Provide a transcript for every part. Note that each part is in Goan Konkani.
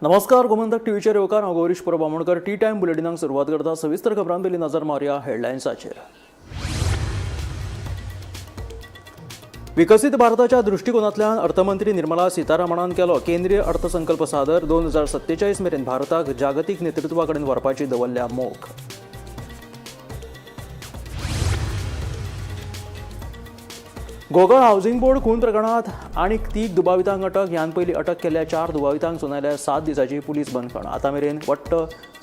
नमस्कार, गोमंतक टीव्हीचेर येवकार. हांव गौरीश परब आमोणकर. टी टायम बुलेटिनाक सुरवात करता. सविस्तर खबरां पयलीं नजर मारया हेडलायन्साचेर. विकसीत भारताच्या दृष्टिकोनांतल्यान अर्थमंत्री निर्मला सीतारामणान केलो केंद्रीय अर्थसंकल्प सादर. 2047 मेरेन भारताक जागतीक नेतृत्वा कडेन व्हरपाची दवरल्या मोख. घोगळ हावसिंग बोर्ड खून प्रकरणात आनीक तीग दुबावितांक अटक. ह्यान पयलीं अटक केल्ल्या 4 दुबावितांक सुनायल्या 7 दिसांची पुलीस बंदखण. आतां मेरेन वट्ट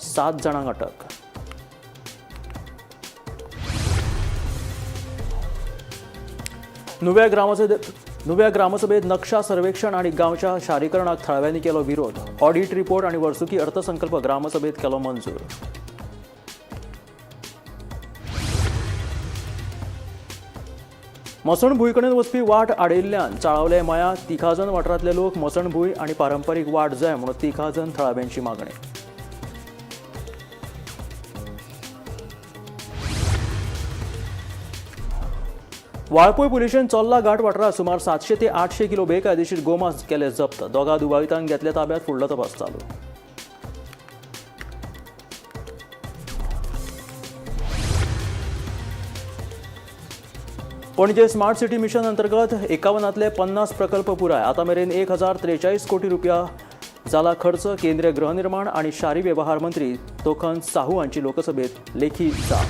7 जाणांक अटक. नुव्या ग्रामसभेत नक्षा सर्वेक्षण आणि गांवच्या शारीकरणाक थळाव्यांनी केलो विरोध. ऑडिट रिपोर्ट आणि वर्सुकी अर्थसंकल्प ग्रामसभेत केलो मंजूर. मसणभूंयकडेन वचपी वाट आडयिल्ल्यान चाळवले मया तिखाजन वाठारांतले लोक. मसणभूंय आनी पारंपारीक वाट जाय म्हणून तिखाजन थळाव्यांची मागणी. वाळपय पुलिशेन चोल्ला घाट वाठारांत सुमार 700 ते 800 किलो बेकायदेशीर गोमांस केले जप्त. दोगा दुबावितांक घेतले ताब्यात. फुडलो तपास चालू. पणजे स्मार्ट सिटी मिशन अंतर्गत 51तले 50 प्रकल्प पुराय. आतां मेरेन 1043 कोटी रुपया जाला खर्च. केंद्रीय गृहनिर्माण आणि शारी व्यवहार मंत्री तोखन साहू हांची लोकसभेत लेखी जाप.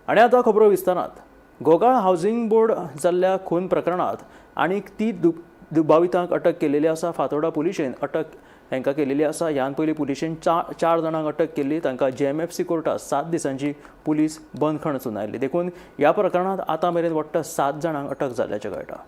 आनी आतां खबरो विस्तारात. घोगाळ हावसिंग बोर्ड जाल्ल्या खून प्रकरणांत आनीक 3 दुबावितांक अटक केलेली आसा. फातोर्डा पुलिशेन अटक हांकां केलेली आसा. ह्यान पयलीं पुलिशेन 4 जाणांक अटक केल्ली. तांकां JMFC कोर्टात 7 दिसांची पुलीस बंदखण सुनायल्ली. देखून ह्या प्रकरणांत आतां मेरेन वट्ट 7 जाणांक अटक जाल्ल्याचें कळटा.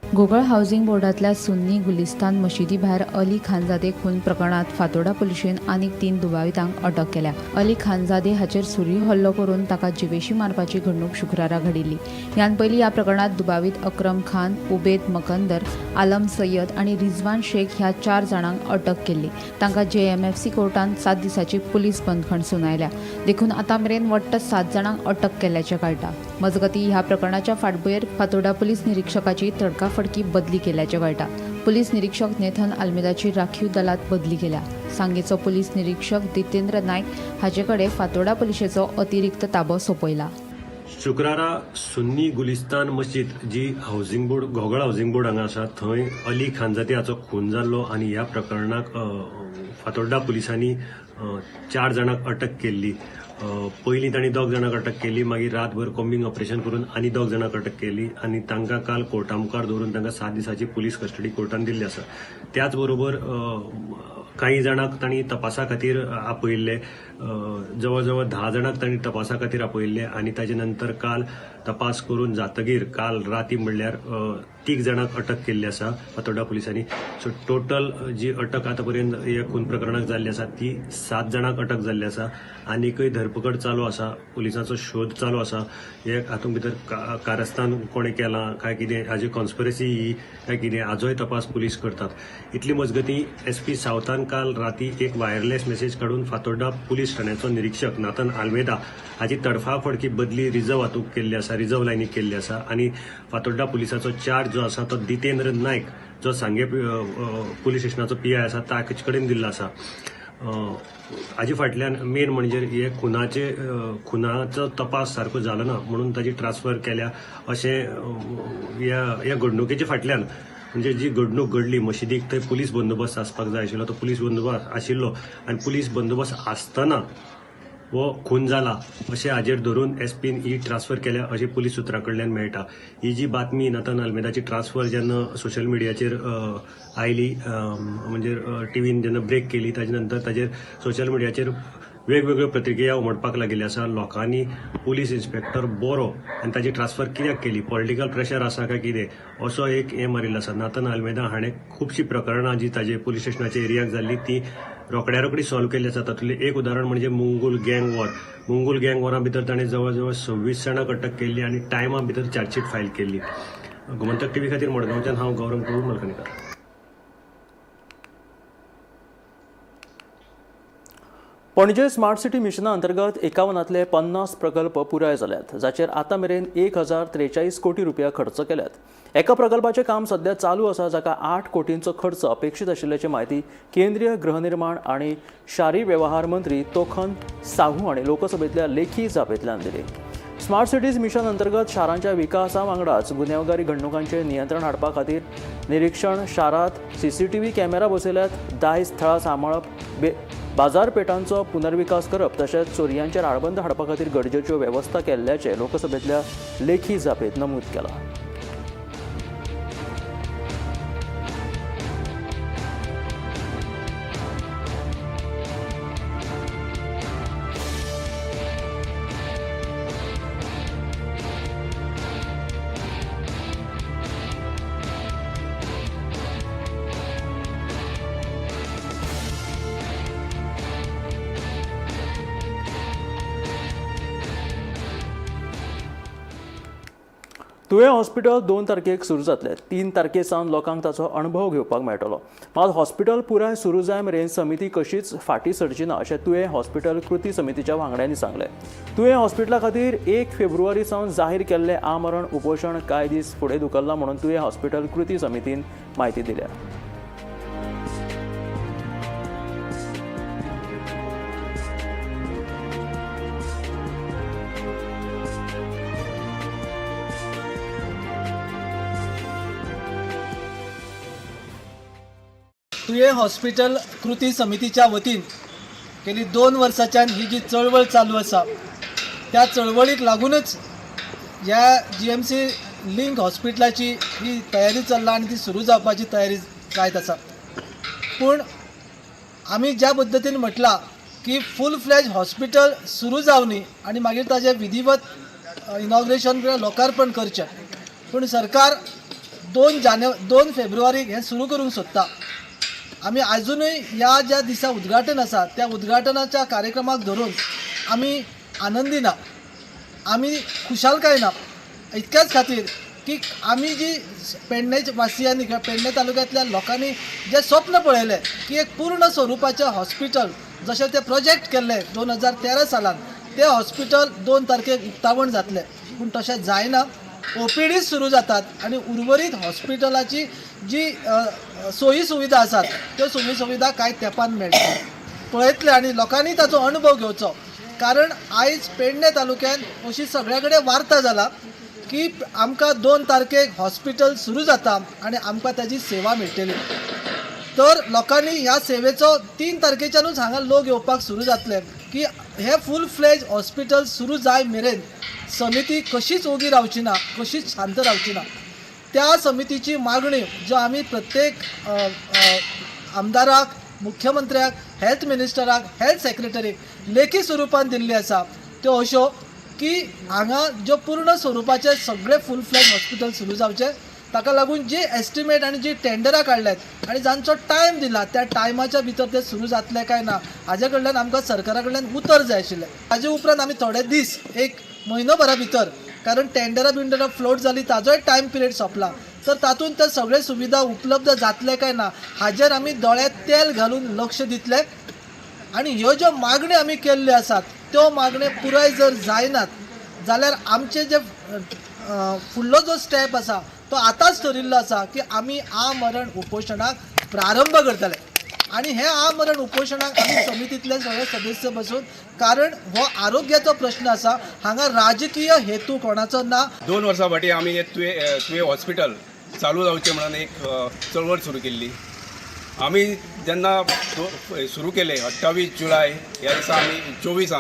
घोगळ हावसिंग बोर्डांतल्या सुन्नी गुलिस्तान मशिदी भायर अली खानजादे खून प्रकरणांत फातोर्डा पुलिशेन आनीक 3 दुबावितांक अटक केल्या. अली खानजादे हाचेर सुरी हल्लो करून ताका जिवेशी मारपाची घडणूक शुक्रारा घडिल्ली. ह्यान पयलीं ह्या प्रकरणांत दुबावीत अक्रम खान, उबेद मकंदर, आलम सय्यद आनी रिजवान शेख ह्या 4 जाणांक अटक केल्ली. तांकां JMFC कोर्टान 7 दिसांची पुलीस बंदखण सुनायल्या. देखून आतां मेरेन वट्ट 7 जाणांक अटक केल्ल्याचें कळटा. मजगतीं ह्या प्रकरणाच्या फाटभुंयेर फातोर्डा पुलीस निरिक्षकाची तडकाफडकी बदली केल्याचें कळटा. पुलीस निरीक्षक नेथन आल्मेदाची राखीव दलात बदली केल्या. सांगेचो पुलीस निरीक्षक जितेंद्र नायक हाचे कडेन फातोर्डा पुलिशेचो अतिरिक्त ताबो सोंपयला. शुक्रारा सुन्नी गुलिस्तान मस्जिद जी हावसिंग बोर्ड घोगळ हावसिंग बोर्ड हांगा आसा थंय अली खानजादे हाचो खून जाल्लो आनी ह्या प्रकरणाक फातोर्डा पुलिसांनी 4 जाणांक अटक केल्ली. पयलीं तांणी 2 जाणांक अटक केली, मागीर रातभर कॉम्बिंग ऑपरेशन करून आनी 2 जाणांक अटक केली आनी तांकां काल कोर्टा मुखार दवरून तांकां 7 दिसांची पुलीस कस्टडी कोर्टान दिल्ली आसा. त्याच बरोबर कांय जाणांक तांणी तपासा खातीर आपयिल्ले, जवळ जवळ 10 जाणांक तांणी तपासा खातीर आपयिल्ले आनी ताजे नंतर काल तपास करून जातगीर काल राती म्हणल्यार 3 जाणांक अटक केल्ली आसा फातोर्डा पुलिसांनी. सो टोटल जी अटक आतां पर्यंत ह्या खून प्रकरणाक जाल्ली आसा ती 7 जाणांक अटक जाल्ली आसा. आनीकय धरपकड चालू आसा, पुलिसांचो शोध चालू आसा. हे हातूंत भितर कारस्थान कोणें केलां काय कितें, हाजी कॉन्स्पिरसी ही काय कितें, हाजोय तपास पुलीस करतात. इतली मजगतीं SP सावथान काल राती एक वायरलेस मेसेज काडून फातोर्डा पुलीस ठाण्याचो निरीक्षक नाथन आल्मेदा हाची तडफाफडकी बदली रिजर्व हातूंत केल्ली आसा, रिजर्व लायनीक केल्ली आसा आनी फातोर्डा पुलिसाचो चार्ज जो आसा तो जितेंद्र नायक जो सांगे पुलीस स्टेशनाचो PI आसा ताचे कडेन दिल्लो आसा. हाजे फाटल्यान मेन म्हणजे हे खुनाचो तपास सारको जालो ना म्हणून ताजी ट्रान्सफर केल्या अशें ह्या घडणुकेच्या फाटल्यान म्हणजे जी घडणूक घडली मशिदीक थंय पुलीस बंदोबस्त आसपाक जाय आशिल्लो, तो पुलीस बंदोबस्त आशिल्लो आनी पुलीस बंदोबस्त आसतना हो खून जाला अशें हाजेर धरून SP ही ट्रान्सफर केल्या अशें पुलीस सुत्रां कडल्यान मेळटा. ही जी बातमी नाथन आल्मेदाची ट्रान्सफर जेन्ना सोशल मिडियाचेर आयली, म्हणजे टिवीन जेन्ना ब्रेक केली ताजे नंतर ताजेर सोशल मिडियाचेर वेगवेगळ्यो प्रतिक्रिया उमटपाक लागिल्ल्यो आसा. लोकांनी पुलीस इन्स्पेक्टर बरो आनी ताजी ट्रान्सफर कित्याक केली, पॉलिटिकल प्रेशर आसा काय कितें असो एक हें मारिल्लो आसा. नाथन आल्मेदा हाणें खुबशीं प्रकरणां जी ताजे पुलीस स्टेशनाच्या एरियाक जाल्ली ती रोखड्या रोखडी सॉल्व केल्ली आसा. तातूंतलें एक उदाहरण म्हणजे मुंगूल गँग वॉर. मुंगूल गँग वॉरा भितर ताणें जवळ जवळ 26 जाणांक अटक केल्ली आनी टायमा भितर चार्जशीट फायल केल्ली. गोमंतक टीव्ही खातीर मडगांवच्यान हांव गौरव प्रभू मलकणीकर. पणजे स्मार्ट सिटी मिशना अंतर्गत 51तले 50 प्रकल्प पुराय जाल्यात, जाचेर आतां मेरेन 1043 कोटी रुपया खर्च केल्यात. एका प्रकल्पाचें काम सध्या चालू आसा, जाका 8 कोटींचो खर्च अपेक्षीत आशिल्ल्याची म्हायती केंद्रीय गृहनिर्माण आनी शारी वेव्हार मंत्री तोखन साहू हांणी लोकसभेंतल्या लेखी जापेंतल्यान दिली. स्मार्ट सिटीज मिशन अंतर्गत शारांच्या विकासा वांगडाच गुन्यांवकारी घडणुकांचेर नियंत्रण हाडपा खातीर निरीक्षण, शारांत सीसीटीव्ही कॅमेरा बसयल्यात, दायज थळां सांबाळप, बाजारपेठांचो पुनर्विकास करप तशेंच चोरयांचेर आळबंद हाडपा खातीर गरजेच्यो वेवस्था केल्ल्याचें लोकसभेंतल्या लेखी जापेंत नमूद केलां. तुयें हॉस्पिटल 2 तारखेक सुरू जातलें. 3 तारखे सावन लोकांक ताचो अणभव घेवपाक मेळटलो. मात हॉस्पिटल पुराय सुरू जाय मेरेन समिती कशीच फाटीं सरची ना अशें तुयें हॉस्पिटल कृती समितीच्या वांगड्यांनी सांगलें. तुयें हॉस्पिटला खातीर 1 फेब्रुवारी सावन जाहीर केल्लें आमरण उपोशण कांय दीस फुडें धुकल्लां म्हणून तुयें हॉस्पिटल कृती समितीन म्हायती दिल्या. तुयें हॉस्पिटल कृती समितीच्या वतीन गेली 2 वर्सांच्यान ही जी चळवळ चालू आसा त्या चळवळीक लागूनच ह्या GMC लिंक हॉस्पिटलाची ही तयारी चल्ला आनी ती सुरू जावपाची तयारी जायत आसा. पूण आमी ज्या पद्दतीन म्हटलां की फूल फ्लॅज हॉस्पिटल सुरू जावनी आनी मागीर ताजें विधिवत इनॉग्रेशन किंवा लोकार्पण करचें, पूण सरकार 2 फेब्रुवारीक हें सुरू करूंक सोदता. आमी आजुनूय ह्या ज्या दिसा उद्घाटन आसा त्या उद्घाटनाच्या कार्यक्रमाक धरून आमी आनंदी ना, आमी खुशालकाय ना, इतक्याच खातीर की आमी जी पेडणे वासियांनी किंवा पेडणे तालुक्यांतल्या लोकांनी जें स्वप्न पळयलें की एक पूर्ण स्वरुपाचें हॉस्पिटल जशें तें प्रोजेक्ट केल्लें 2013 सालान तें हॉस्पिटल 2 तारखेक उक्तावण जातलें, पूण तशें जायना. OPD सुरू जातात आनी उर्वरीत हॉस्पिटलाची जी सोयी सुविधा आसात त्यो सोयी सुविधा कांय तेंपान मेळटा पळयतले आनी लोकांनी ताचो अणभव घेवचो. कारण आयज पेडणे तालुक्यांत अशी सगळ्या कडेन वार्ता जाला की आमकां 2 तारखेक हॉस्पिटल सुरू जाता आनी आमकां ताजी सेवा मेळटली. तर लोकांनी ह्या सेवेचो 3 तारखेच्यानूच हांगा लोक येवपाक सुरू जातले की हे फूल फ्लॅज हॉस्पिटल सुरू जाय मेरेन समिती कशीच ओगी रावची ना, कशीच शांत रावची ना. त्या समितीची मागणी जो आमी प्रत्येक आमदाराक, मुख्यमंत्र्याक, हेल्थ मिनिस्टराक, हेल्थ सेक्रेटरीक लेखी स्वरुपान दिल्ली आसा त्यो अश्यो की हांगा ज्यो पूर्ण स्वरुपाचे सगळे फूल फ्लॅज हॉस्पिटल सुरू जावचे, ताका लागून जी एस्टिमेट आनी जी टेंडरां काडल्यात आनी जांचो टायम दिला त्या टायमाच्या भितर ते सुरू जातले काय ना हाजे कडल्यान आमकां सरकारा कडल्यान उतर जाय आशिल्लें. ताजे उपरांत आमी थोडे दीस, एक म्हयनो भरा भितर, कारण टेंडरां बिंडरां फ्लोट जाली ताजोय टायम पिरियड सोंपला, तर तातूंत ते सगळे सुविधा उपलब्ध जातले काय ना हाजेर आमी दोळ्यांत तेल घालून लक्ष दितले. आनी ह्यो ज्यो मागण्यो आमी केल्ल्यो आसात त्यो मागण्यो पुराय जर जायनात जाल्यार आमचे जे फुडलो जो स्टेप आसा तो आतांच थरिल्लो आसा की आमी आमरण उपोशणाक प्रारंभ करतले. आनी हे आमरण उपोशणाक आमी समितींतले सगळे सदस्य बसून, कारण हो आरोग्याचो प्रश्न आसा, हांगा राजकीय हेतू कोणाचो ना. 2 वर्सां फाटीं आमी हे तुयें हॉस्पिटल चालू जावचें म्हणून एक चळवळ सुरू केल्ली. आमी जेन्ना सुरू केलें 28 जुलय ह्या दिसा आमी 24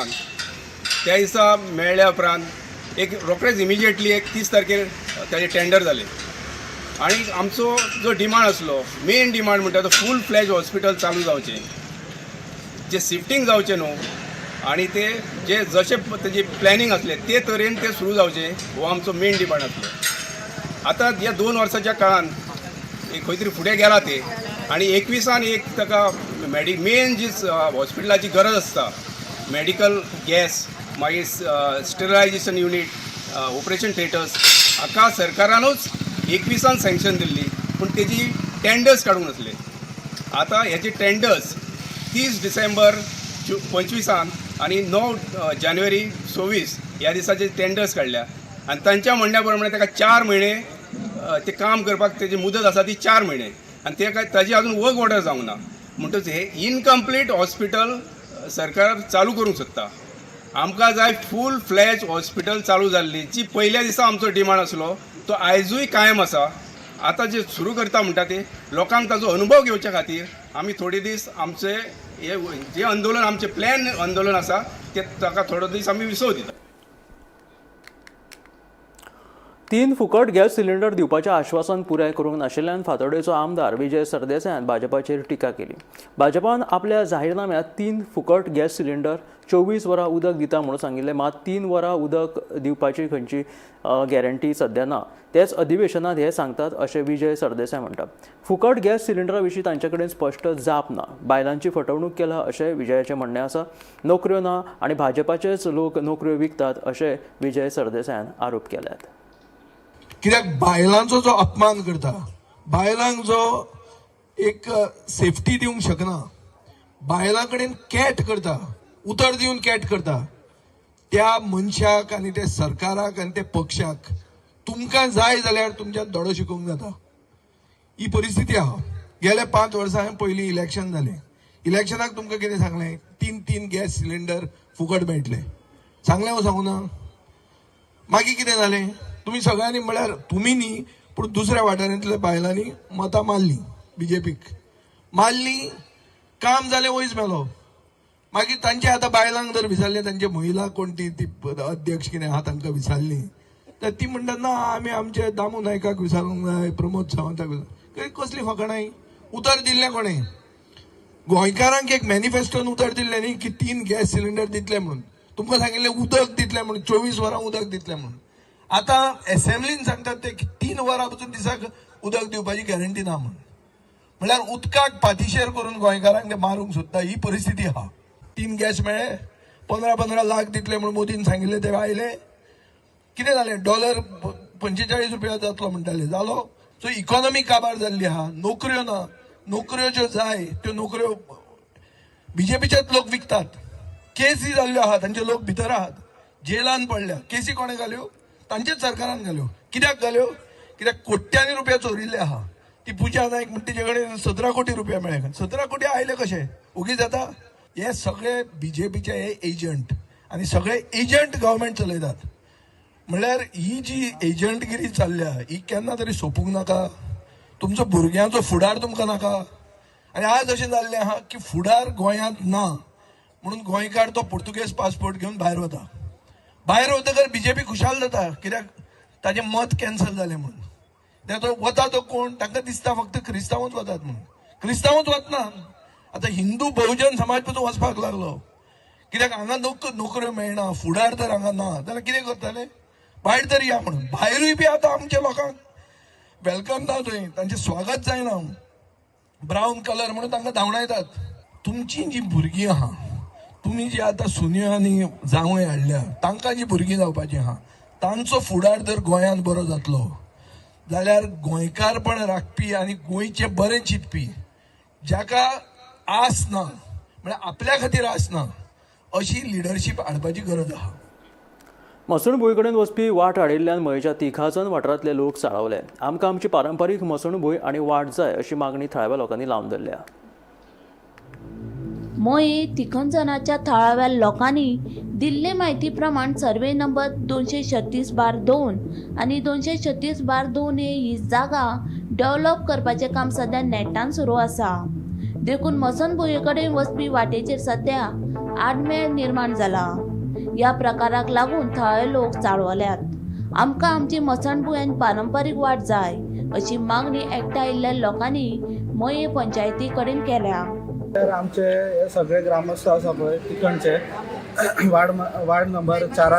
त्या दिसा मेळ्ळ्या उपरांत एक रोखडेच इमिजिएटली एक 30 तारखेर ताजे टेंडर जालें. आनी आमचो जो डिमांड आसलो, मेन डिमांड म्हणटा तो फूल फ्लॅज हॉस्पिटल चालू जावचें, जे शिफ्टींग जावचें न्हू आनी ते जे जशें तेजे प्लॅनिंग आसलें ते तरेन ते सुरू जावचें, हो आमचो मेन डिमांड आसलो. आतां ह्या 2 वर्साच्या काळान एक खंय तरी फुडें गेला ते आनी 21 एक ताका मेन जी हॉस्पिटलाची गरज आसता, मेडिकल गॅस, मागीर स्टेरिलायजेशन युनीट, ऑपरेशन थिएटर्स, हाका सरकारानूच 21 सँक्शन दिल्ली, पूण तेजी टेंडर्स काडूंक नासले. आतां हेजे टेंडर्स 30 डिसेंबर 25 आनी 9 जानेवारी 26 ह्या दिसाचे टेंडर्स काडल्या आनी तांच्या म्हणण्या प्रमाणे ताका 4 म्हयने ते काम करपाक तेजी मुदत आसा ती 4 म्हयने आनी ते काय ताजी अजून वर्क ऑर्डर जावंक ना. म्हणटच हे इनकम्प्लीट हॉस्पिटल सरकार चालू करूंक सोदता. आमकां जाय फूल फ्लॅज हॉस्पिटल चालू जाल्ली, जी पयल्या दिसा आमचो डिमांड आसलो तो आयजूय कायम आसा. आतां जे सुरू करता म्हणटा ते लोकांक ताजो अनुभव घेवच्या खातीर आमी थोडे दीस आमचे हे जे आंदोलन, आमचे प्लॅन आंदोलन आसा ते ताका थोडो दीस आमी विसव दिता. 3 फुकट गॅस सिलिंडर दिवपाचें आश्वासन पुराय करूंक नाशिल्ल्यान फातोर्डेचो आमदार विजय सरदेसायान भाजपाचेर टिका केली. भाजपान आपल्या जाहीरनाम्यांत 3 फुकट गॅस सिलिंडर 24 वरां उदक दिता म्हणून सांगिल्लें, मात 3 वरां उदक दिवपाची खंयची गॅरंटी सध्या ना. तेच अधिवेशनांत हें सांगतात अशें विजय सरदेसाय म्हणटा. फुकट गॅस सिलिंडरा विशीं तांचे कडेन स्पश्ट जाप ना. बायलांची फटवणूक केला अशें विजयाचें म्हणणें आसा. नोकऱ्यो ना आनी भाजपाचेच लोक नोकऱ्यो विकतात अशें विजय सरदेसायान आरोप केल्यात. कित्याक बायलांचो जो अपमान करता, बायलांक जो एक सेफ्टी दिवंक शकना, बायलां कडेन कॅट करता, उतर दिवन कॅट करता, त्या मनशाक आनी त्या सरकाराक आनी त्या पक्षाक तुमकां जाय जाल्यार तुमच्यान धडो शिकोवंक जाता. ही परिस्थिती आहा. गेल्या 5 वर्सां पयलीं इलेक्शन जालें. इलेक्शनाक तुमकां कितें सांगलें? 3-3 गॅस सिलिंडर फुकट मेळटले सांगलें हांव सांगू ना? मागीर कितें जालें? तुमी सगळ्यांनी म्हळ्यार तुमी न्ही पूण दुसऱ्या वाठारांतल्या बायलांनी मतां मारलीं बीजेपीक, मारली, काम जालें, वयच मेलो. मागीर तांचे आतां बायलांक जर विचारलें, तांचे महिला कोण ती ती अध्यक्ष कितें आहा तांकां विचारली तर ती म्हणटात ना आमी आमचे दामू नायकाक विचारूंक जाय, प्रमोद सावंताक विचार. कसली फकाणां? उतर दिल्लें कोणें? गोंयकारांक एक मॅनिफेस्टोन उतर दिल्लें न्ही की 3 गॅस सिलिंडर दितले म्हणून. तुमकां सांगिल्लें उदक दितलें म्हणून, 24 वरां उदक दितलें म्हणून. आतां एसेंब्लीन सांगतात ते की 3 वरां पसून दिसाक उदक दिवपाची गॅरंटी ना म्हणून. म्हळ्यार उदकाक पातिशेर करून गोंयकारांक ते मारूंक सोदता. ही परिस्थिती आहा. 3 गॅस मेळ्ळे, 15-15 लाख दितले म्हणून मोदीन सांगिल्लें, ते आयले. कितें जालें? डॉलर 45 रुपया जातलो म्हणटाले, जालो. सो इकॉनॉमी काबार जाल्ली आहा. नोकऱ्यो ना, नोकऱ्यो ज्यो जाय त्यो नोकऱ्यो बीजेपीचेच लोक विकतात. केसी जाल्ल्यो आहा, तांचे लोक भितर आहात, जेलान पडल्या. केसी कोणें घाल्यो? तांचेच सरकारान घाल्यो. कित्याक घाल्यो? कित्याक कोट्यांनी रुपया चोरिल्ले आहा. ती पुजा नायक म्हण तिचे कडेन 17 कोटी रुपया मेळ्ळे. 17 कोटी आयले कशे? ओगी जाता? हे सगळे बीजेपीचे हे एजंट आनी सगळे एजंट गव्हर्मेंट चलयतात. म्हणल्यार ही जी एजंटगिरी चल्ल्या ही केन्ना तरी सोंपूंक नाका? तुमचो भुरग्यांचो फुडार तुमकां नाका? आनी आज अशें जाल्लें आहा की फुडार गोंयांत ना म्हणून गोंयकार तो पुर्तुगेज पासपोर्ट घेवन भायर वता. भायर वतकर बीजेपी खुशाल जाता, कित्याक ताजें मत कॅन्सल जालें म्हणून. ते तो वता तो कोण तांकां दिसता फक्त क्रिस्तांवूच वतात म्हणून. क्रिस्तांवूच वतना आतां हिंदू बहुजन समाज पसून वचपाक लागलो. कित्याक हांगा नोकऱ्यो मेळना, फुडार तर हांगा ना, जाल्यार कितें करतले? भायर तरी या म्हणून. भायरूय बी आतां आमच्या लोकांक welcome ना, थंय तांचें स्वागत जायना. ब्रावन कलर म्हणून तांकां धांवडायतात. तुमची जी भुरगीं आहा, तुमी जी आतां सुन्यो आनी जावंय हाडल्या, तांकां जी भुरगीं जावपाची आहा, तांचो फुडार जर गोंयांत बरो जातलो जाल्यार गोंयकारपण राखपी आनी गोंयचें बरें चिंतपी, जाका आस ना, म्हळ्यार आपल्या खातीर आस ना, अशी लिडरशीप हाडपाची गरज आहा. मसणभूंय कडेन वचपी वाट आडिल्ल्यान मयेच्या तिखाजन वाठारांतले लोक चाळवले. आमकां आमची पारंपारीक मसणभूंय आनी वाट जाय अशी मागणी थळाव्या लोकांनी लावन धरल्या. मये तिखंजनाच्या थळाव्या लोकांनी दिल्ले म्हायती प्रमाण सर्वे नंबर 236/2 आनी 236/2 ए ही जागा डेव्हलप करपाचें काम सध्या नेटान सुरू आसा. देखून मसणभुंये कडेन वचपी वाटेचेर सध्या आडमेळ निर्माण जाला. ह्या प्रकाराक लागून थळावे लोक चाळवल्यात. आमकां आमची मसणभूंय आनी पारंपारीक वाट जाय अशी मागणी एकठांय आयिल्ल्या लोकांनी मये पंचायती कडेन केल्या. तर आमचे हे सगळे ग्रामस्थ आसा पळय तिकडचे वार्ड नंबर 4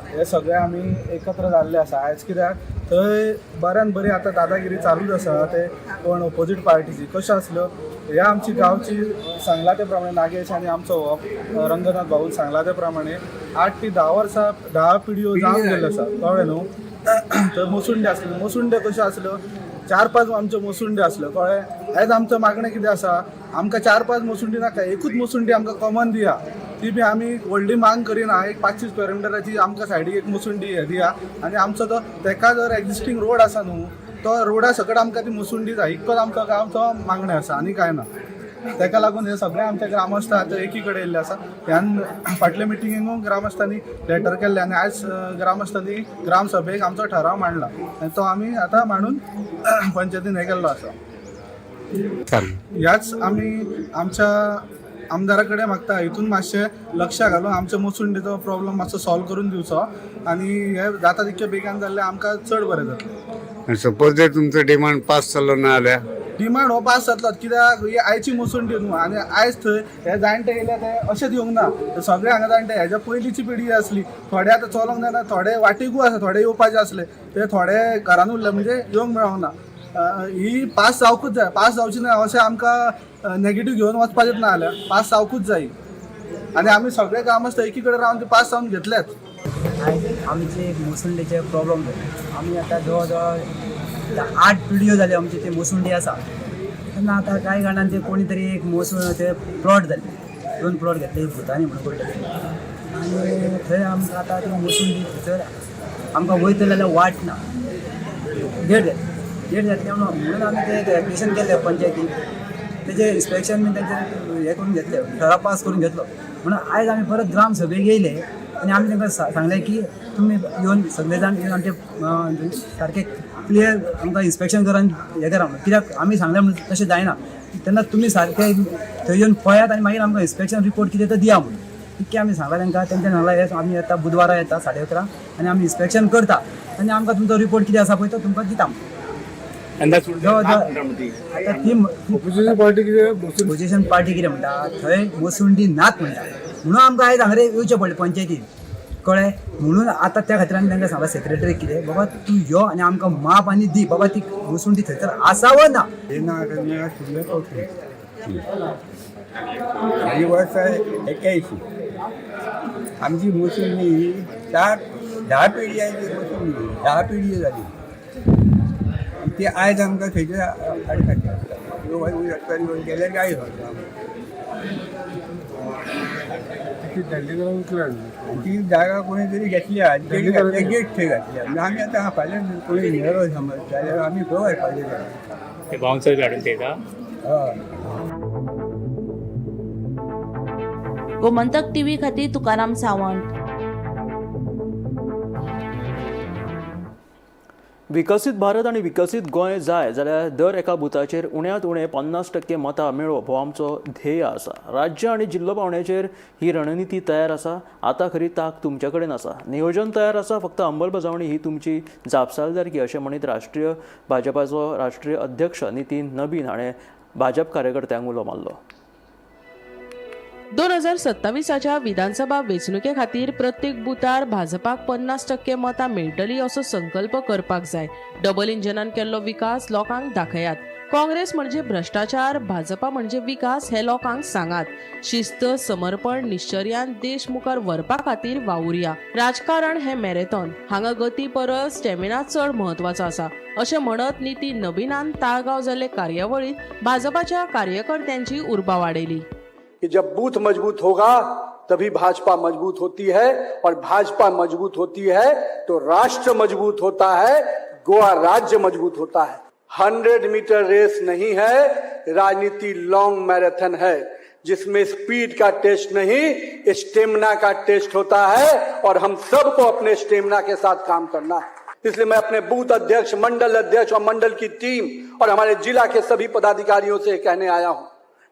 हे सगळे आमी एकत्र जाल्ले आसा आयज. कित्याक थंय बऱ्यान बरी आतां दादागिरी चालूच आसा. ते कोण ओपोजीट पार्टीची कश्यो आसल्यो ह्या आमची गांवची सांगला ते प्रमाणे नागेश आनी आमचो हो रंगनाथ भाऊन सांगला ते प्रमाणे 8 ते 10 वर्सां 10 पिढयो जावन गेल्यो आसा, कळ्ळें न्हू. थंय मोसुंडे आसल्यो. मोसुंडे कश्यो आसल्यो, चार पांच आमच्यो मोसुंडी आसल्यो, कळ्ळें. आयज आमचो मागणें कितें आसा, आमकां चार पांच मोसुंडी नाका, एकूच मोसुंडी आमकां कॉमन दिया. ती बी आमी व्हडली मांग करिना, एक 500 स्क्वेअर मिटराची आमकां सायडीक एक मोसुंडी हे दिया. आनी आमचो तो तेका जर एग्जिस्टींग रोड आसा न्हू, तो रोडा सकट आमकां ती मोसुंडी जाय. इतकोच आमचो गांवचो मागणें आसा आनी कांय ना. तेका लागून हे सगळे आमचे ग्रामस्थ आतां एकी कडेन येयल्ले आसा. ह्यान फाटल्या मिटिंगेक ग्रामस्थांनी लेटर केल्ले आनी आयज ग्रामस्थांनी ग्रामसभेक आमचो ठराव मांडला आनी तो आमी आतां मांडून पंचायतीन हे केल्लो आसा. ह्याच आमी आमच्या आमदारा कडेन मागता, हितून मातशें लक्ष घालून आमच्या मोसुंडीचो प्रॉब्लम मातसो सॉल्व करून दिवचो आनी हे जाता तितके बेगान जाल्लें आमकां चड बरें जातलें. सपोज जर तुमचो डिमांड पास जालो ना जाल्यार? डिमांड हो पास जातलो, कित्याक ही आयची मोसुंडी न्हू आनी आयज थंय हे जाणटे येयले ते अशेंच येवंक ना. ते सगळे हांगा जाणटे, हेज्या पयलींची पिढी आसली. थोडे आतां चलोंक जायना, थोडे वाटेकूय आसा, थोडे येवपाचे आसले ते थोडे घरान उरले, म्हणजे येवंक मेळोंक ना. ही पास जावकूच जाय. पास जावची ना अशें आमकां नेगेटीव घेवन वचपाचेंच ना जाल्यार पास जावकूच जाय आनी आमी सगळे ग्रामस्थ एकी कडेन रावन ते पास जावन घेतलेच. आयज आमचे मोसुंडेचे प्रॉब्लम जाले. आमी आतां जवळ जवळ 8 पिढयो जाल्यो आमची ते मोसुंडी आसा. तेन्ना आतां कांय कारणान ते कोणी तरी एक मोसून ते प्लॉट जाले, 2 प्लॉट घेतले भुतानी म्हणून कोणी तरी, आनी थंय आमकां आतां ती मोसुंडी थंयसर आमकां वयतले जाल्यार वाट ना. गेट घातली, गेट घातली म्हणून आमी ते एप्लिकेशन केल्लें पंचायतीन, तेजें इन्स्पेक्शन बीन तेंचें हें करून घेतलें, ठराव पास करून घेतलो. म्हणून आयज आमी परत ग्राम सभेक येयले आनी आमी तांकां सांगलें की तुमी येवन सगळे जाण येवन आमचे सारकें क्लियर आमकां इन्स्पेक्शन करा आनी हें करा म्हणून. कित्याक आमी सांगलें म्हणून तशें जायना, तेन्ना तुमी सारकें थंय येवन पळयात आनी मागीर आमकां इन्स्पेक्शन रिपोर्ट कितें तो दिया म्हणून. इतकें आमी सांगलां तांकां. तेंच्यानी सांगलां हे आमी येता बुधवारा येता 11:30 आनी आमी इन्स्पेक्शन करता आनी आमकां तुमचो रिपोर्ट कितें आसा पळय तो तुमकां दिता म्हणून. जवळ जवळ आतां ती ऑपोजिशन पार्टी कितें म्हणटा, थंय मोसुंडी नात म्हणटा, म्हणून आमकां आयज हांगा येवचें पडलें पंचायतीन, कळ्ळें. म्हणून आतां त्या खातीर आमी तांकां सांगलां सेक्रेटरीक कितें, बाबा तूं यो आनी आमकां माप आनी दी बाबा ती मोसुंडी थंयसर आसा वा ना. म्हाजी वर्सां 81. आमची मोसुंडी ही 4-10 पिळग्यांची मोसुंडी, 10 पिळगी जाली ती. आयज आमकां थंयचे हाडपाची आसता. लोक गेल्यार गाय घालता. ती जागा कोणी तरी घेतली, गेट थंय घातली. आमी आतां फाल्यां कोणी मेलो समज जाल्यार आमी खंय वचपाचें? बाउन्सर हाडून थेयता. हय. गोमंतक टीव्ही खातीर तुकाराम सावंत. विकसीत भारत आनी विकसीत गोंय जाय जाल्यार दर एका बुथाचेर उण्यांत उणें 50% मतां मेळोवप हो आमचो ध्येय आसा. राज्य आनी जिल्लो पावंड्याचेर ही रणनिती तयार आसा. आतां खरी तांक तुमचे कडेन आसा. नियोजन तयार आसा, फक्त अंमलबजावणी ही तुमची जापसालदारकी, अशें म्हणीत राष्ट्रीय भाजपाचो राष्ट्रीय अध्यक्ष नितीन नबीन हाणें भाजप कार्यकर्त्यांक उलो मारलो. 2027च्या विधानसभा वेंचणुके खातीर प्रत्येक बुथार भाजपाक 50% मतां मेळटली असो संकल्प करपाक जाय. डबल इंजनान केल्लो विकास लोकांक दाखयात. काँग्रेस म्हणजे भ्रष्टाचार, भाजपा म्हणजे विकास हे लोकांक सांगात. शिस्त, समर्पण, निश्चर्यान देश मुखार व्हरपा खातीर वावुरया. राजकारण हे मॅरेथॉन, हांगा गती परस स्टॅमिना चड म्हत्वाचो आसा, अशें म्हणत नितीन नबीनान ताळगांव जाल्ले कार्यावळींत भाजपाच्या कार्यकर्त्यांची उर्बा वाडयली. कि जब बूथ मजबूत होगा तभी भाजपा मजबूत होती है और भाजपा मजबूत होती है तो राष्ट्र मजबूत होता है, गोवा राज्य मजबूत होता है. 100 मीटर रेस नहीं है राजनीति, लॉन्ग मैराथन है, जिसमें स्पीड का टेस्ट नहीं, स्टेमिना का टेस्ट होता है और हम सबको अपने स्टेमिना के साथ काम करना है. इसलिए मैं अपने बूथ अध्यक्ष, मंडल अध्यक्ष और मंडल की टीम और हमारे जिला के सभी पदाधिकारियों से कहने आया हूं,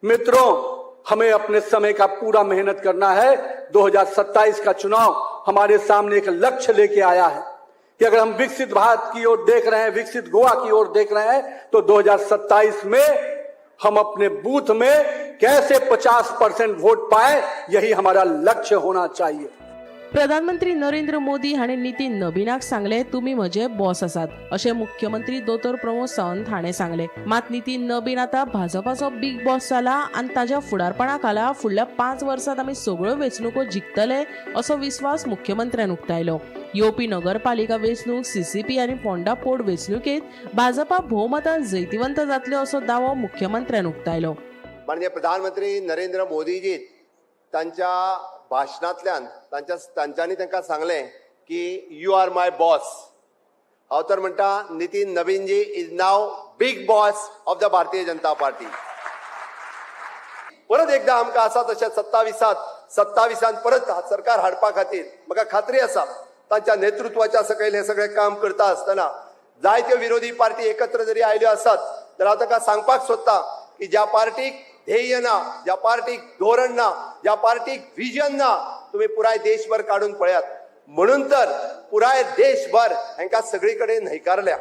मित्रों, हमें अपने समय का पूरा मेहनत करना है. 2027 का चुनाव हमारे सामने एक लक्ष्य लेके आया है कि अगर हम विकसित भारत की ओर देख रहे हैं, विकसित गोवा की ओर देख रहे हैं, तो 2027 में हम अपने बूथ में कैसे 50% वोट पाए, यही हमारा लक्ष्य होना चाहिए. प्रधानमंत्री नरेंद्र मोदी हांणी नितीन नबीनाक सांगले, तुमी म्हजे बॉस आसात, अशें मुख्यमंत्री दोतोर प्रमोद सावंत हाणें सांगले. मात नितीन नबीन आतां भाजपाचो बिग बॉस जाला आनी ताज्या फुडारपणा खाला फुडल्या 5 वर्सात आमी सगळ्यो वेंचणुको जिखतले असो विस्वास मुख्यमंत्र्यान उक्तायलो. येवपी नगरपालिका वेंचणूक, सीसीपी आनी फोंडा पोट वेंचणुकेत भाजपा भोवमतान जैतिवंत जातले असो दावो मुख्यमंत्र्यान उक्तायलो. माननीय प्रधानमंत्री नरेंद्र मोदीजी तांच्या भाशणांतल्यान तांच्यांनी तांकां सांगलें की you are my boss. हांव तर म्हणटा Nitin Naveenji is now big boss of the Bharatiya Janata Party. परत एकदा आमकां आसा तशें 27 परत सरकार हाडपा खातीर म्हाका खात्री आसा तांच्या नेतृत्वाच्या सकयल हें सगळें काम करता आसतना जायत्यो विरोधी पार्टी एकत्र जरी आयल्यो आसात तर हांव तांकां सांगपाक सोदता की ज्या पार्टीक ध्येय ना, ज्या पार्टीक धोरण ना, ज्या पार्टीक विजन ना, तुम्ही पुराय देशभर काडून पळयात. म्हणून तर पुराय देशभर हांकां सगळी कडेन न्हयकारल्या.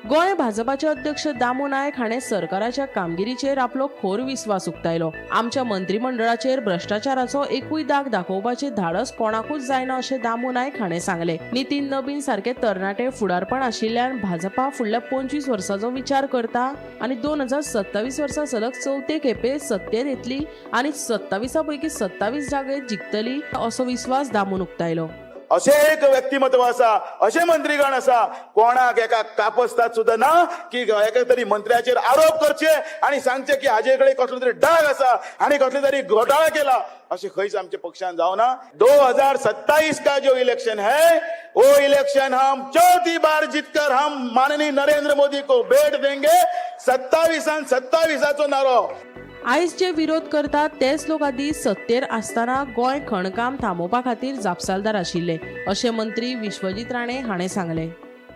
गोंय भाजपाचे अध्यक्ष दामू नायक हाणें सरकाराच्या कामगिरीचेर आपलो खोर विस्वास उक्तायलो. आमच्या मंत्रीमंडळाचेर भ्रष्टाचाराचो एकूय दाग दाखोवपाचे धाडस कोणाकूच जायना अशें दामू नायक हाणें सांगलें. नितीन नबीन सारके तरणाटे फुडारपण आशिल्ल्यान भाजपा फुडल्या 25 वर्सांचो विचार करता आनी 2027 वर्सा सलग चवथे खेपे सत्तेर येतली आनी 27 पैकी 27 जागे जिखतली असो विस्वास दामून उक्तायलो. अशें एक व्यक्तिमत्व आसा, अशें मंत्रीगण आसा, कोणाक एका कापस्तात सुद्दां ना की एका तरी मंत्र्याचेर आरोप करचे आनी सांगचे की हाजे कडेन कसलो तरी डाग आसा आनी कसलो तरी घोटाळा केला, अशें खंयच आमच्या पक्षान जावना. 2027 का जो इलेक्शन है वो इलेक्शन हम चौथी बार जीतकर हम माननीय नरेंद्र मोदी को भेट देंगे. 27 नारो. आयज जे विरोध करतात तेच लोक आदी सत्तेर आसतना गोंय खणकाम थांबोवपा खातीर जापसालदार आशिल्ले अशें मंत्री विश्वजीत राणे हाणें सांगलें.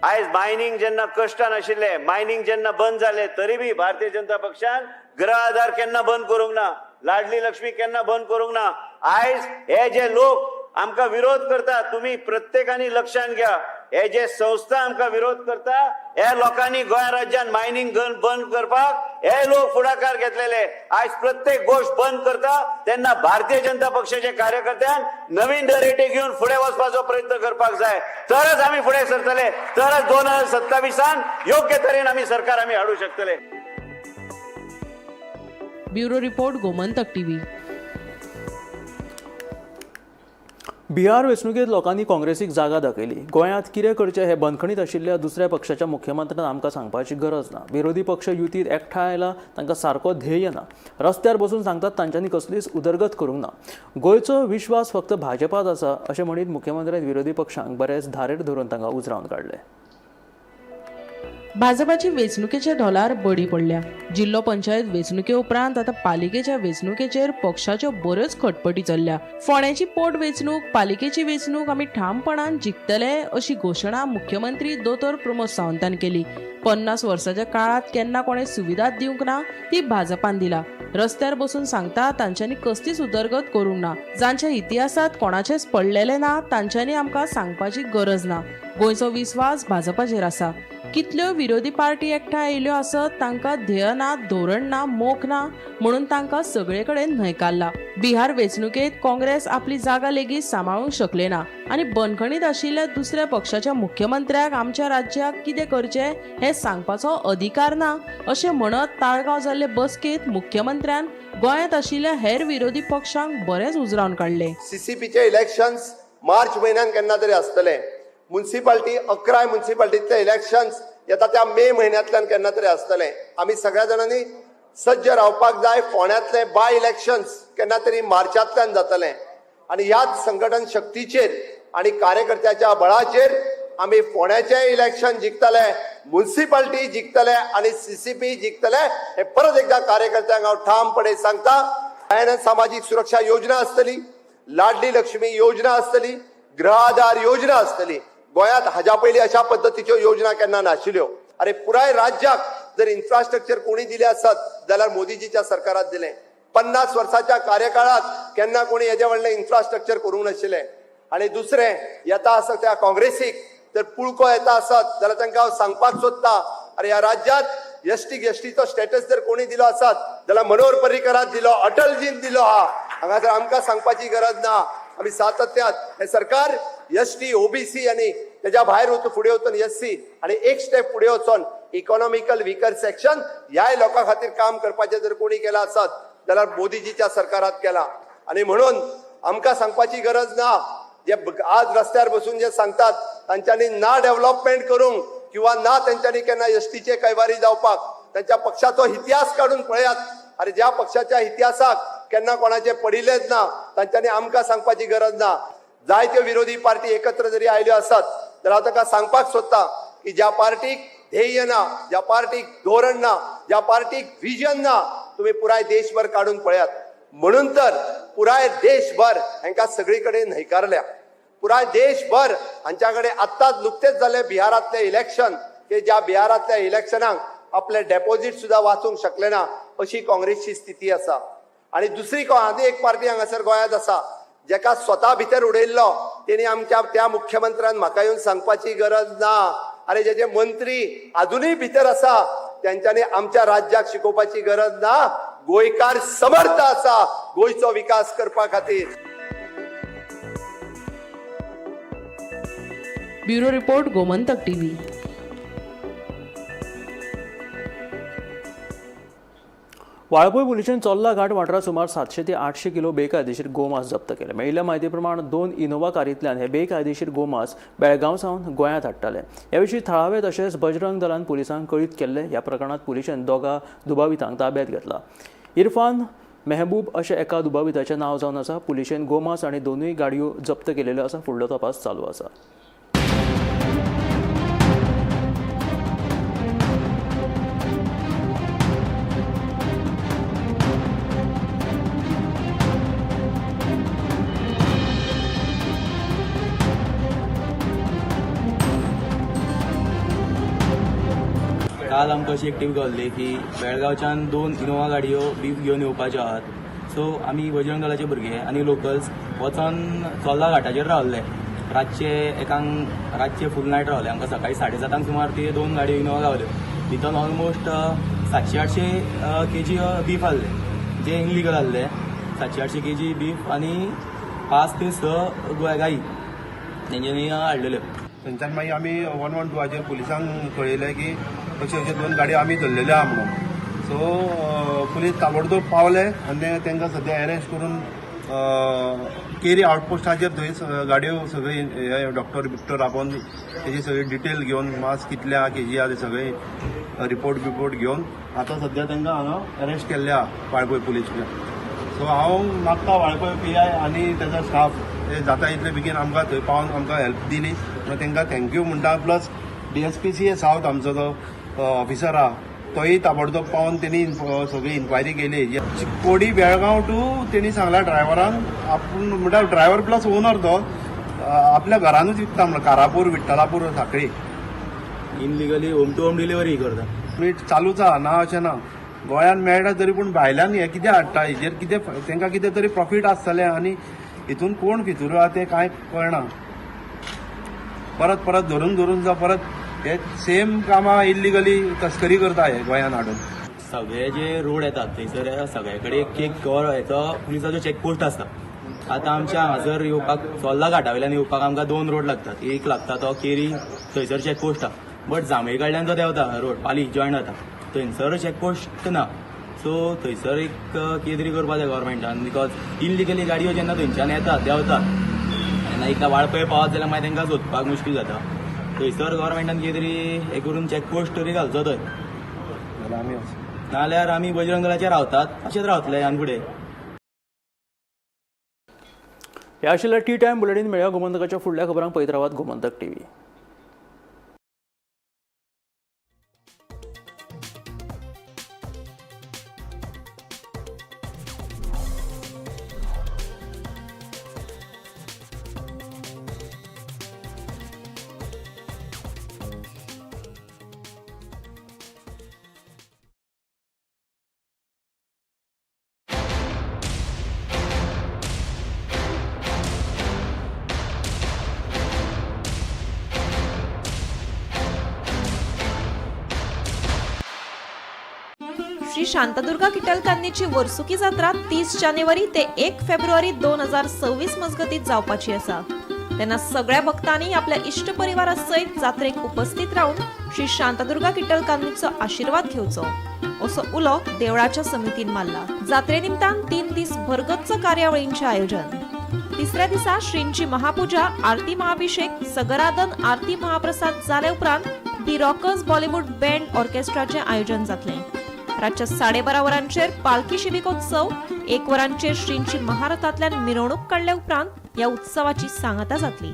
आयज मायनिंग जेन्ना कश्टान आशिल्ले, मायनिंग जेन्ना बंद जाले तरी बी भारतीय जनता पक्षान गृह आधार केन्ना बंद करूंक ना, लाडली लक्ष्मी केन्ना बंद करूंक ना. आयज हे जे लोक आमकां विरोध करता, तुमी प्रत्येकानी लक्षान घ्या, हे जे संस्था आमकां विरोध करता हे लोकांनी गोंय राज्यान मायनिंग बंद करपाक हे लोक फुडाकार घेतलेले. आयज प्रत्येक गोष्ट बंद करता तेन्ना भारतीय जनता पक्षाचे कार्यकर्त्यान नवीन नरेटीव घेवन फुडें वचपाचो प्रयत्न करपाक जाय, तरच आमी फुडें सरतले, तरच 2027 योग्य तरेन आमी सरकार आमी हाडूं शकतले. Bureau report, Gomantak TV. Bihar वेंचणुकेंत लोकांनी काँग्रेसीक जागा दाखयली. गोंयांत कितें करचें हें बंदखणीत आशिल्ल्या दुसऱ्या पक्षाच्या मुख्यमंत्र्यान आमकां सांगपाची गरज ना. विरोधी पक्ष युतीत एकठांय आयला, तांकां सारको ध्येय ना. रस्त्यार बसून सांगतात तांच्यांनी कसलीच उदरगत करूंक ना. गोंयचो विश्वास फक्त भाजपात आसा अशें म्हणीत मुख्यमंत्र्यान विरोधी पक्षांक बरेच धारेर धरून तांकां उजरावन काडले. भाजपाची वेंचणुकेच्या ढोलार बडी पडल्या. जिल्लो पंचायत वेंचणुके उपरांत आतां पालिकेच्या वेंचणुकेचेर पक्षाच्यो बऱ्योच खटपटी चल्ल्या. फोंड्याची पोट वेंचणूक, पालिकेची वेंचणूक आमी ठामपणान जिखतले अशी घोशणा मुख्यमंत्री दोतोर प्रमोद सावंतान केली. 50 वर्साच्या काळांत केन्ना कोणें सुविधा दिवंक ना ती भाजपान दिला. रस्त्यार बसून सांगता तांच्यांनी कसलीच उदरगत करूंक ना. जांच्या इतिहासांत कोणाचेच पडलेलें ना तांच्यांनी आमकां सांगपाची गरज ना. गोंयचो विस्वास भाजपाचेर आसा. कितल्यो विरोधी पार्टी एकठांय आयिल्ल्यो आसत तांकां ध्येय ना, धोरण ना, मोख ना म्हणून तांकां सगळे कडेन न्हयकारला. बिहार वेंचणुकेंत काँग्रेस आपली जागा लेगीत सांबाळूंक शकले ना आनी बंदखणीत आशिल्ल्या दुसऱ्या पक्षाच्या मुख्यमंत्र्याक आमच्या राज्याक कितें करचें हें सांगपाचो अधिकार ना अशें म्हणत ताळगांव जाल्ले बसकेंत मुख्यमंत्र्यान गोंयांत आशिल्ल्या हेर विरोधी पक्षांक बरेंच उजरावन काडले. सीसीपीचे इलेक्शन्स मार्च म्हयन्यान केन्ना तरी आसतले. मुन्सिपाल्टी 11 मुन्सिपाल्टीतले इलेक्शन्स येता त्या मे म्हयन्यांतल्यान केन्ना तरी आसतले. आमी सगळ्या जाणांनी सज्ज रावपाक जाय. फोंड्यांतले बाय इलेक्शन्स केन्ना तरी मार्चांतल्यान जातले आनी ह्याच संघटन शक्तीचेर आनी कार्यकर्त्याच्या बळाचेर आमी फोंड्याचे इलेक्शन जिखतले, मुन्सिपाल्टी जिखतले आनी सीसीपी जिखतले हे परत एकदा कार्यकर्त्यांक हांव ठामपणे सांगता. सामाजीक सुरक्षा योजना आसतली, लाडली लक्ष्मी योजना आसतली, गृह आधार योजना आसतली. गोंयांत हाज्या पयलीं अशा पद्दतीच्यो योजना केन्ना नाशिल्ल्यो. अरे पुराय राज्याक जर इन्फ्रास्ट्रक्चर कोणी दिलें आसत जाल्यार मोदीजीच्या सरकारात दिलें. 50 वर्साच्या कार्यकाळात केन्ना कोणी हेजे व्हडलें इन्फ्रास्ट्रक्चर करूंक नाशिल्लें. आनी दुसरें येता आसत त्या काँग्रेसीक जर पुळको येता आसत जाल्यार तांकां हांव सांगपाक सोदता, अरे ह्या राज्यात एसटीचो स्टेटस जर कोणी दिलो आसत जाल्यार मनोहर पर्रीकरान दिलो, अटलजीन दिलो. हा हांगासर आमकां सांगपाची गरज ना. आमी सातत्यात हे सरकार एसटी ओबीसी आनी तेज्या भायर वचून फुडें वचून एससी आनी एक स्टेप फुडें वचून इकॉनॉमिकल विकर सेक्शन ह्याय लोकां खातीर काम करपाचें जर कोणी केलां आसत जाल्यार मोदीजीच्या सरकारात केलां. आनी म्हणून आमकां सांगपाची गरज ना. जे आज रस्त्यार बसून जे सांगतात तांच्यांनी ना डेव्हलपमेंट करूंक किंवा ना तेंच्यांनी केन्ना एसटीचे कैवारी जावपाक. त्यांच्या पक्षाचो इतिहास काडून पळयात. अरे ज्या पक्षाच्या इतिहासाक केन्ना कोणाचे पडिल्लेच ना, तांच्यांनी आमकां सांगपाची गरज ना. जायत्यो विरोधी पार्टी एकत्र जरी आयल्यो आसत तर हांव ताका सांगपाक सोदता की ज्या पार्टीक ध्येय ना, ज्या पार्टीक धोरण ना, ज्या पार्टीक विजन ना, तुम्ही पुराय देशभर काडून पळयात. म्हणून तर पुराय देशभर हांकां सगळी कडेन न्हयकारल्या. पुराय देशभर हांच्या कडेन आत्ताच नुकतेच जाले बिहारांतले इलेक्शन, की ज्या बिहारांतल्या इलेक्शनाक आपले डेपॉझीट सुद्दां वाचूंक शकले ना, अशी काँग्रेसची स्थिती आसा. आनी दुसरी आनी एक पार्टी हांगासर गोंयांत आसा जेका स्वता भितर उडयल्लो, तेणी आमच्या त्या मुख्यमंत्र्यान म्हाका येवन सांगपाची गरज ना. अरे जेजे मंत्री अजुनूय भितर आसा तेंच्यांनी आमच्या राज्याक शिकोवपाची गरज ना. गोंयकार समर्थ आसा गोंयचो विकास करपा खातीर. Bureau report, Gomantak TV. Valpoi पुलिशेन Chorla घाट वाठारांत सुमार 700 ते 800 किलो बेकायदेशीर गोमांस जप्त केलें. मेळिल्ल्या म्हायती प्रमाण 2 इनोव्हा कारींतल्यान हे बेकायदेशीर गोमांस बेळगांव सावन गोंयांत हाडटाले. ह्या विशीं थळावे तशेंच बजरंग दलान पुलिसांक कळीत केल्लें. ह्या प्रकरणांत पुलिशेन 2 दुबावितांक ताब्यांत घेतला. इरफान मेहबूब अशें एका दुबाविताचें नांव जावन आसा. पुलिशेन गोमांस आनी 2 गाडयो जप्त केलेल्यो आसा. फुडलो तपास चालू आसा. काल आमकां अशी एक टीप गावल्ली की बेळगांवच्यान 2 इनोवा गाडयो बीफ घेवन येवपाच्यो आहात. सो आमी बजरंग दलाचे भुरगे आनी लोकल्स वचोन चोर्ला घाटाचेर रावल्ले. रातचे एकांक रातचे फूल नायट रावले. आमकां सकाळी 7:30 सुमार ते 2 गाडयो इनोवा गावल्यो. भितर ऑलमोस्ट 700-800 केजी बीफ आहले, जे इनलिगल आहले. 700-800 केजी बीफ आनी 5 ते 6 गायी तेंच्यांनी हाडलेल्यो. थंयच्यान मागीर आमी 112 पुलिसांक कळयलें की अशे अशे 2 गाडयो आमी धरलेल्यो आहा म्हणून. सो पुलीस ताबडतोब पावले आनी तांकां सद्या अरेस्ट करून केरी आउटपोस्टाचेर थंय गाडयो सगळी डॉक्टर बिक्टर आपोवन तेजी सगळी डिटेल घेवन मास कितले आहा केजी आहा ते सगळे रिपोर्ट बिपोर्ट घेवन आतां सद्या तांकां हांगा अरेस्ट केल्ले आहा वाळपय पुलिसांनी. सो हांव मागता वाळपय PI आनी ताजो स्टाफ ते जाता इतले बेगीन आमकां थंय पावन आमकां हेल्प दिली म्हणून तांकां thank you म्हणटा. प्लस DSPCA south आमचो जो ऑफिसर आहा तोय ताबडतोब पावन तेणी सगळी इन्क्वायरी केली. चिक्कोडी बेळगांव टू तेणी सांगला ड्रायव्हरांक, आपूण म्हणटा ड्रायव्हर प्लस ओनर तो आपल्या घरानूच विकता म्हणून Karapur Vithalapur Sanquelim illegally home to home delivery करता. मीठ चालूच आहा ना अशें ना. गोंयांत मेळटा तरी पूण भायल्यान हें कितें हाडटा हेजेर कितें तांकां कितें तरी प्रॉफीट आसतलें आनी हितून कोण फितूर आहा तें कांय कळना. परत परत धरून धरून जावं परत हे सेम कामां इल्लिगली तस्करी करता हे गोंयांत हाडून. सगळे जे रोड येतात थंयसर सगळे कडेन एक एक हेचो पुलिसाचो चॅकपोस्ट आसता. आतां आमच्या हांगासर येवपाक चोर्ला घाटा वयल्यान येवपाक आमकां 2 रोड लागतात. एक लागता तो केरी थंयसर चॅकपोस्ट आहा, बट जांभळे कडल्यान तो देंवता रोड पाली जॉयन जाता, थंयसर चॅकपोस्ट ना. सो थंयसर एक कितें तरी करपाक जाय गव्हर्मेंटान, because illegally गाडयो जेन्ना थंयच्यान येतात देंवतात तेन्ना एकदां वाळपय पावत जाल्यार मागीर तांकां सोदपाक मुश्कील जाता. थंयसर गव्हर्मेंटान कितें तरी हें करून चॅकपोस्ट तरी घालचो थंय, नाजाल्यार आमी बजरंग दलाचेर रावतात अशेंच रावतले ह्यान फुडें. हे आशिल्लें टी टायम बुलेटीन. मेळया गोमंतकाच्या फुडल्या खबरांक. पळयत रावात गोमंतक टीव्ही. श्री शांतादुर्गा किटलकान्नीची वर्सुकी जात्रा 30 जानेवारी ते 1 फेब्रुवारी 2026 मजगतीत जावपाची आसा. तेन्ना सगळ्या भक्तांनी आपल्या इश्ट परिवारा सयत जात्रेक उपस्थित रावन श्री शांतादुर्गा किटलकान्नीचो आशिर्वाद घेवचो असो उलो देवळाच्या समितीन मारला. जात्रे निमतान 3 दीस भरगच्च कार्यावळींचें आयोजन. तिसऱ्या दिसा श्रींची महापुजा, आरती, महाभिषेक, सगरादन, आरती, महाप्रसाद जाले उपरांत दी रॉकर्स बॉलिवूड बँड ऑर्केस्ट्राचें आयोजन जातलें. रातच्या 12:30 वरांचेर पालखी शिबिकोत्सव, 1 वरांचेर श्रींची महारथांतल्यान मिरवणूक काडल्या उपरांत ह्या उत्सवाची सांगाता जातली.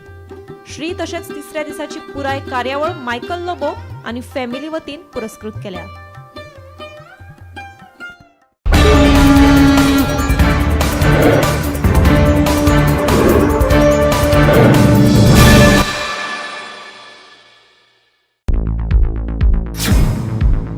श्री तशेंच तिसऱ्या दिसाची पुराय कार्यावळ मायकल लोबो आनी फॅमिली वतीन पुरस्कृत केल्या.